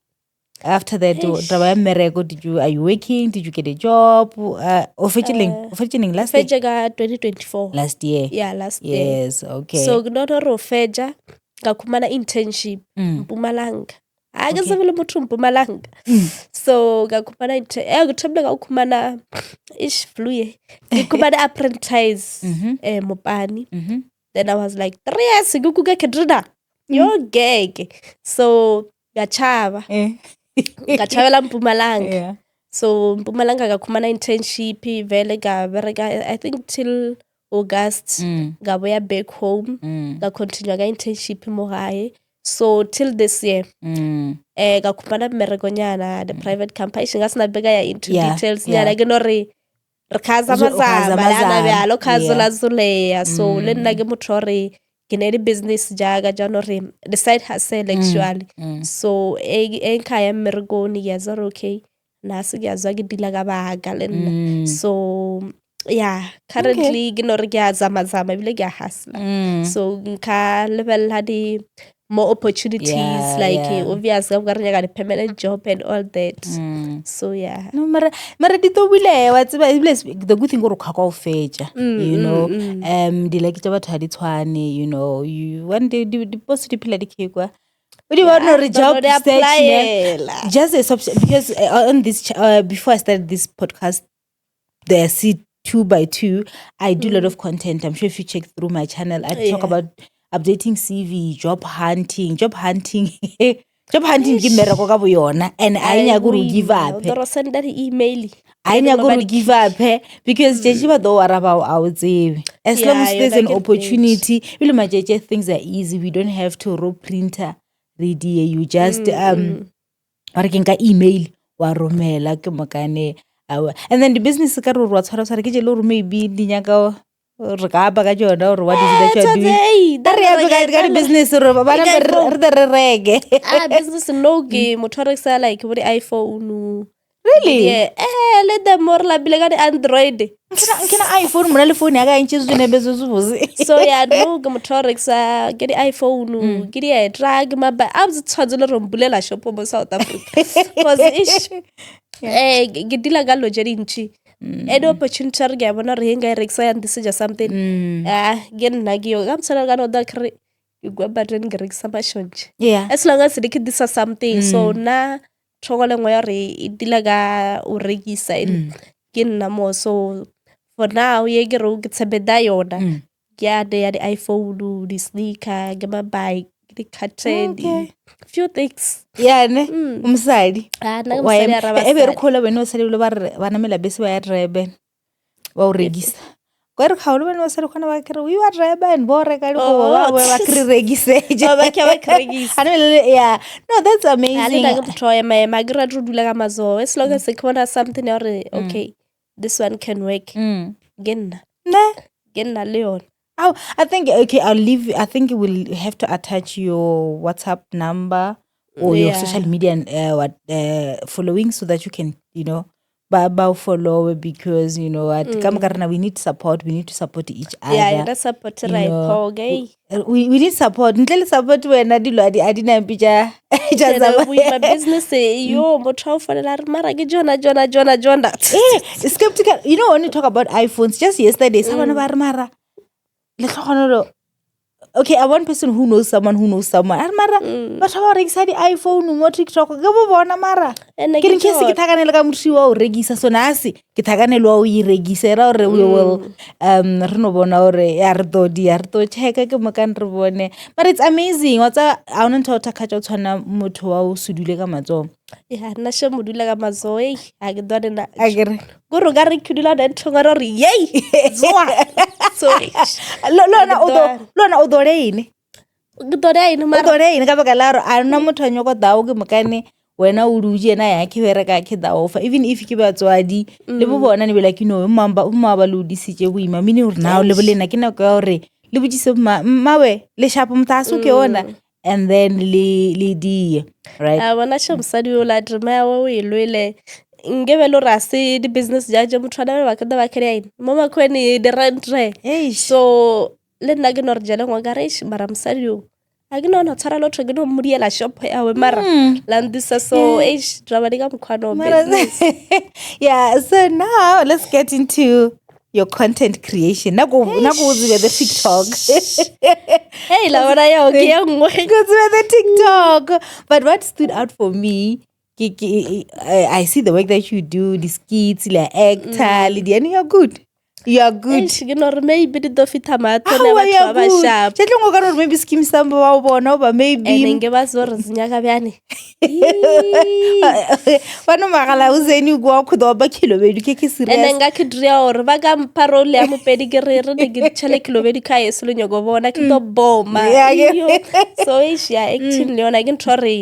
after that, Eish. taba ya mmereko, are you working? Did you get a job? O fetše leng? O fetše neng? Last year? Fetše ka 2024. Last year. Yeah, last year. Yes, okay. So ke no gore o fetša ka khumana internship Mpumalanga. A ke tsebe le motho Mpumalanga. So ka khumana ke thomile ka go khumana ish flu ye. Ke khumana apprentice Mopani. Then I was like 3 years ke kuka Katrina. Yo gag. So ka tšhaba. Ka tšhabela Mpumalanga. So Mpumalanga ka khumana internship vele ka bereka I think till August. Ka boya back home. Ka continue ka internship mo gae. So till this year. Ka khumana mmerekonyana the private company. Nka se nape ka ya into details nyana ke no re re kha O kha zama zama le ana zama-zama. bjalo, kha zola zoleya. So le nna ke motho wa gore ke ne le business jaaka jaanong re the side hustle actually. So e nkha ya mmerekong ke a tseba gore okay, nna se ke a tswa ke deala ka baka le nna. So yeah, currently ke no re ke a zama zama ebile ke a hustler. So nka lebelela di more opportunities, like, obvious ka re nyaka di-permanent job and all that. So yeah. No, mara di tlo buleha, wa tseba, ebile the good thing gore o kgwa kwa o fetša, you know. Di-like tša batho ha di tshwane, you know. You, one day, di post di phela di khekwa. O di bona gore ba job no di search, ne? apply-ela. Just a because on this before I started this podcast, the C two by two, I do a lot of content. I'm sure if you check through my channel, I talk about updating CV, job hunting, job hunting. Job hunting ke mmereko ka bo yona, and a e nyake gore o give up. O tlo senda di-email. A e nyake gore o give up, because tšatši ba tlo o araba a o tsebe. As long Yeah, as there's yona an ke nnete. opportunity, ebile matšatši things are easy. We don't have to ro printer re die. You just, wa re ke nka email wa romela ke mokane. And then the business ka re wa tshwara tshwara ke tše le gore maybe di nyaka Re ka apa ka tšona gore what is it that you are doing? Hey, A re ape ka di-business gore ba Ka re iPhone. re tle re reke. Ah, business no ke motho a rekisa like bo di-iPhone. Really? Yeah. Eh, le the more lapile ka di-Android. Nkena iPhone mona le phone ya ka ntše zwinepe zwe zwibotse. So yeah, no ke motho a rekisa ke di-iPhone, ke di-truck, maba a botse tshwanetse le re mbulela shop mo South Africa. Cause ish eh ke deala ka dilo tše dintši. Any opportunity ya re ke a bona gore he nka e rekisa ya ntisetša something. Ah, ke nna ke yo. Ka motshwana ka no da kere ke kwa button ke rekisa mašontše. Yeah. As long as ke disa something. So nna thoko le nngwe ya gore e deala ka o rekisa and ke nna mo. So for now ye ke re ke tshepeta yona. Ke ya ya di-iPhone, di-sneaker, ke ma-bike, ke di-curtain, Okay. few things. Yeah, ne? O mosadi. Ah, nna ke Wa mosadi ema. a ra E be re basadi. kgola bene basadi bole ba re ba namela bese ba ya Durban ba o rekisa. Kwa re kgaolo bene basadi kgona ba kere we wa Durban bo reka dikobo Oh. ba boe ba kry rekisetše. Oh, ba ke ba ke rekisa. A namela yeah. No, that's Ah, le amazing. nna ke motho wa ema ema, ke rate go dula ka matsoho. As long as ke bona something ya gore okay, this one can work. Ke nna. Ne? Ke nna le yona. Oh, I think okay, I'll leave I think we'll have to attach your WhatsApp number or your Yeah. social media and what following so that you can, you know, ba ba follow because you know what ka moka rena we need support, we need to support each other. Yeah, yona support you ra e know, phoka, ei. We need support. Ntle le support wena dilo a di a di nampe tša tša Ene tsamaya. boima business e, yo motho a o fonela a re mara ke jona jona jona jona. Eh, skeptical. You know when you talk about iPhones, just yesterday, someone ba re mara lehlogonolo. Okay, I one person who knows someone who knows someone. A re mara batho ba ba rekisa di-iPhone mo TikTok ke bo bona mara. Ene Ke ke re nke se ke tšona. thakanele ka motho wa o rekisa sona a se ke thakanele wa o e rekisa e ra gore we will re no bona gore ya re tlo dia re tlo checka ke mokane re bone but it's amazing wa tsa a ona ntho ya go thakgatša o tshwana motho wa o se dule ka matsogo. Ya nna she mo dula ka matsogo ei ga ke dwane na. A ke re Kore o ka re ke dula gona nthong gore yei tsoa. So le wena o tlo le wena o tlo eng? Ke tlo eng O mara tlo eng ka baka la gore a nna motho a nyoko dao ke mokane wena o dutše yena ya ke bereka ke dao fa even if ke batswadi le bo bona ne be like no mma mma ba le odisitše boima meaning gore now le bolena ke nako ya gore le botsise mma mmawe le shapo motho a se ke ona and then le le die right a bona še mosadi o la drama o e lwele nke be le gore a se di-business ja je motho ana ba ka ba kry eng mo makhweni di-rent re Eish. so le nna ke no re jele ngwe ka re eish mara mosadi o a ke no no tshwara lotho ke no modiela shop yawe mara la ndisa so eish drama di ka mokgwa no Mara- business yeah so now let's get into your content creation nako nako o tsebe the TikTok hey la bona yao ke ye nngwe go tsebe the TikTok but what stood out for me ke ke I see the work that you do the skits le actor le di and you're good you are good Eish, ke no re maybe di tlo fitha mathong a Aowa, batho you are ba ba good. sharp Tše tleng o ka re gore maybe Skeem Saam ba o bona goba maybe ene nke ba se gore senyaka bjane ba no magala o zeni kwa khuda wa ba khilobedu ke ke ene serious nka ke dira gore ba ka mpha role ya mopedi ke re re ne ke tšhele kilobedi ka yeso le nyako bona ke tlo boma Yeah, ke- Iyo. so eish ya acting le yona ke ntho re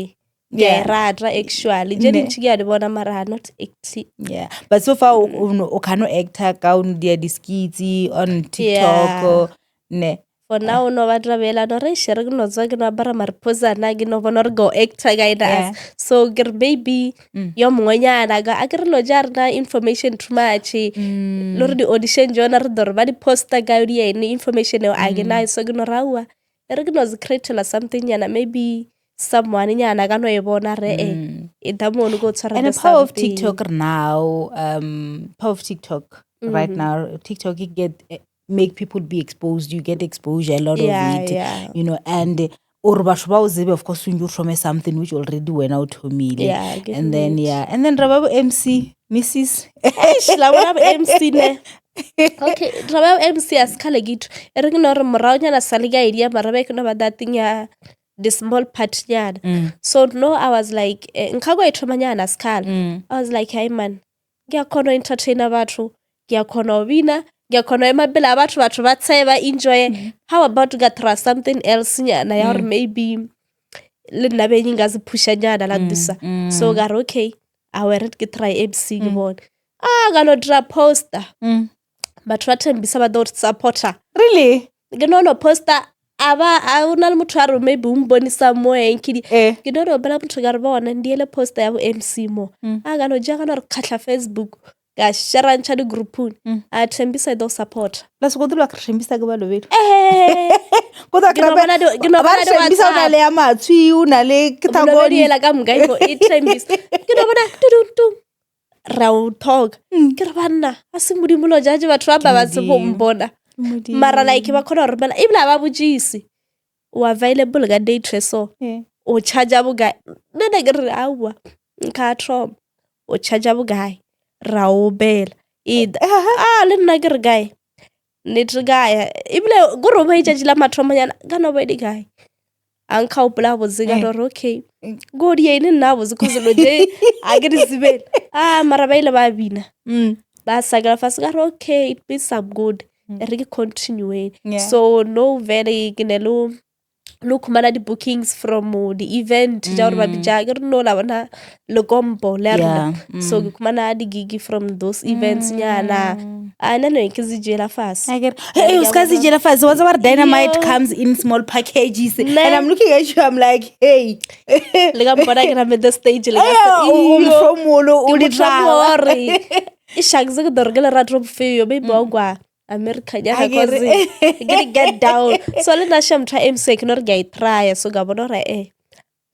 ke a e Yeah. rata actually tše Ne. dintši ke a di bona mara not acting yeah but so far o o kgano actor ka o no dia di-skits on TikTok Yeah. ne for now no ba trabela no re shere ke no tswa ke no apara mariphosana ke no bona gore go actor ka ena Yeah. so ke re maybe yo mongwenyana ka a ke re lo ja rena information too much le gore di-audition jona re dore ba di-poster ka di ene information eo a ke nayo so ke no re aowa e re ke no se createla something nyana maybe someone nyana ka no e bona re e e da mono ko tshwara and the the power of something. TikTok now power of TikTok right now TikTok you get make people be exposed you get exposure a lot Yeah, of it yeah. you know and or batho ba o tsebe of course o thome something which already wena o thomile Yeah, ke and then nnete. yeah and then ra ba bo MC Mrs Eish, la bona bo MC ne okay ra ba MC a se kgale ke ithu e re ke no re moragonyana sa le ka idea mara ba ke no ba that thing ya the small part nyana so no I was like eh, nka go e thomanyana sekgale I was like hey man ke a kgona go entertaina batho ke a kgona go bina ke a kgona go ema pele a batho batho ba tseye ba enjoye how about ka try something else nyana ya gore maybe le nna beng nka se pusha nyana la dusa so ka re okay a were ke try MC ke bone ah ka no dira poster Batho ba Thembisa ba ḓo supporta. Really? Ke no no posta a ba a o na le motho a re maybe o mpone somewhere nkidi. Eh. Ke no no bela motho ka re bona ndi ele poster ya bo MC mo. Mm. A ka no ja ka no re khatlha Facebook ka sharantšha di-groupung. Mm. A Thembisa e ḓo supporta. La se go dula re Thembisa ke Balobedu. Eh. Go tla Ke no bona di- ke no ba bona re di Thembisa o na WhatsApp. le ya matshwi, o na le ke Balobedu thakoni. ela ka moka e mo- e Thembisa. Ke no bona tudum ra o talk. Mm. Ke re banna a se modimo lo judge batho ba ba ba se go Modimo. mpona. Mara like ba kgona go romela ebile ga ba botšise. O available ka date e so. Eh. O charge bokae? Nna ne ke re aowa nka thoma. O charge bokae? Ra o bela. E a le nna ke re kae? Nnete kae? Ebile ko re o itšatši la mathomonyana ka no ba di kae? A nkga gopola botse ka Eh. no re okay. Ko di ene nna botse cause lo tše a ke di tsebele. Ah mara ba ile ba bina. Mm. Ba sakela fase ka re okay it means I'm good. Mm. Re ke continue. Yeah. So no vele ke ne lo lo khumana di-bookings from di-event tša gore ba bitša ke re no la bona lekompo le a rona Yeah. so ke khumana di-gig from those events nyana a nna no ke se jela fase I get hey, o ska se jela fase. Wa tseba gore dynamite Yo. comes in small packages. Ne. And I'm looking at you, I'm like, hey. le ka mpona ke nametse stage le ka Eh, se- o Iyo. mohlomolo o Ke di motho wa drama. gore e shakse ke dore ke lerato bofeo maybe wa kwa America nyana Ha ke cause re- ke di get down so le nna sha motho wa MC ke no re ke a e trya so ka bona gore eh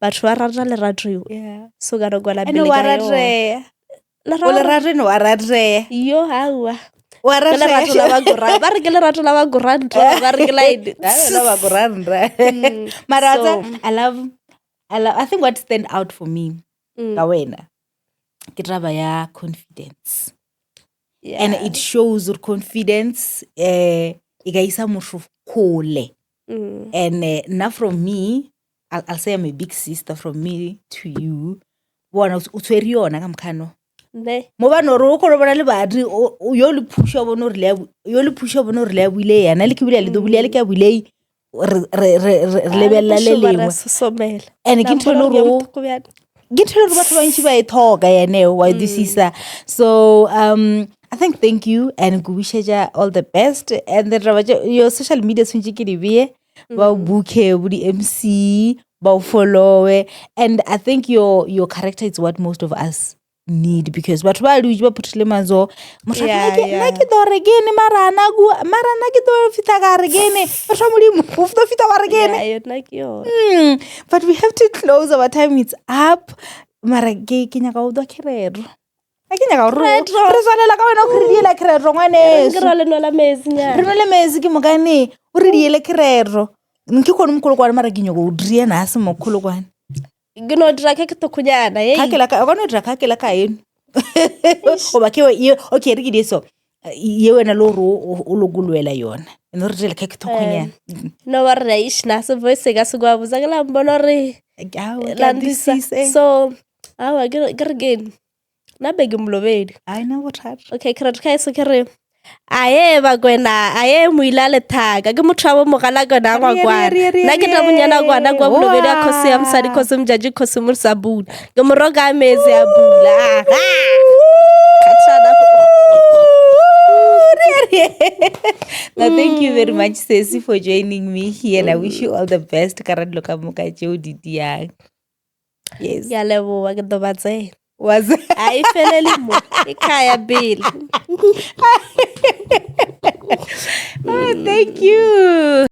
batho ba rata lerato yo Yeah. so ka no kwela And pele wa ka yona. rateya. O Lerato lerato ne wa rateya. yo aowa Wa ke lerato la rateya. ba goranta ba re ke lerato la ba goranta ba re ke la eng? I love goranta. Mm, Mara wa so- tseba, I love I think what stand out for me ka wena ke taba ya confidence. Yeah. And it shows your confidence eh e ka isa motho kgole. And now from me, I'll say I'm a big sister from me to you. Bona o tshwere yona ka mokgano. Ne. Mo ba no re o kgone bona le badri o yo le phusha bona gore le ya yo le phusha bona gore le ya buile yana le ke bile le do bile le ke bile re re re re lebella le lengwe. Sosomela. And ke ntho e le gore o- ke ntho e le gore batho ba bantši ba e thoka yeneo wa e dusisa. So I think thank you and ke wishetša all the best and then ra your social media tshwantse ke di beye ba o booke bo di-MC ba o followe and I think your character is what most of us need because batho ba dutse ba phuthile matsogo motho a re, "Nna ke tlo re kene mara ana kua mara nna ke tlo fihla ka re kene batho ba modimo o tlo fihla wa re kene." Yeah, yona ke yona. But we have to close, our time is up. Mara ke ke nyaka go utlwa kgerero. A ke nyaka gore Kgerero. re tswalela ka wena o re diela kgerero ngwaneso. Ke ra le nwela metsi nyana. Re nwele metsi ke mokane o re diele kgerero. Nke kgone mokolokwane mara ke nyaka go dira na se mokolokwane. Ke no dira ke ke tokonyana, hey. Ka ke la ka o ka no dira ka ke la ka eno. Goba ke ye okay re ke die so. Ye wena le gore o lokolwela yona. Ene re direle ka ke thokonyana. No ba re ish na se voice ka se kwa botsa ke la mbona re Aowa, ke a la ndisa. kwisisa. So awa ke re ke nna be ke molobedi. Ha ena bothata. Okay, ke re ka eso ke re aye bakwena aye moila lethaka ke motho wa bo mogala kona ngwa kwana nna ke tla monyana kwana kwa bolobedi a kgosi ya mosadi kgosi mojatši kgosi mosa bula ke moroka a metsi a bula aha Kgatshana. No, thank you very much, Sesi, for joining me here. And I wish you all the best. Ka ra dilo ka moka tšeo di diang. Yes. Ke a leboha ke tlo ba tsena Was a e felele mo e kaya pele. Oh, thank you.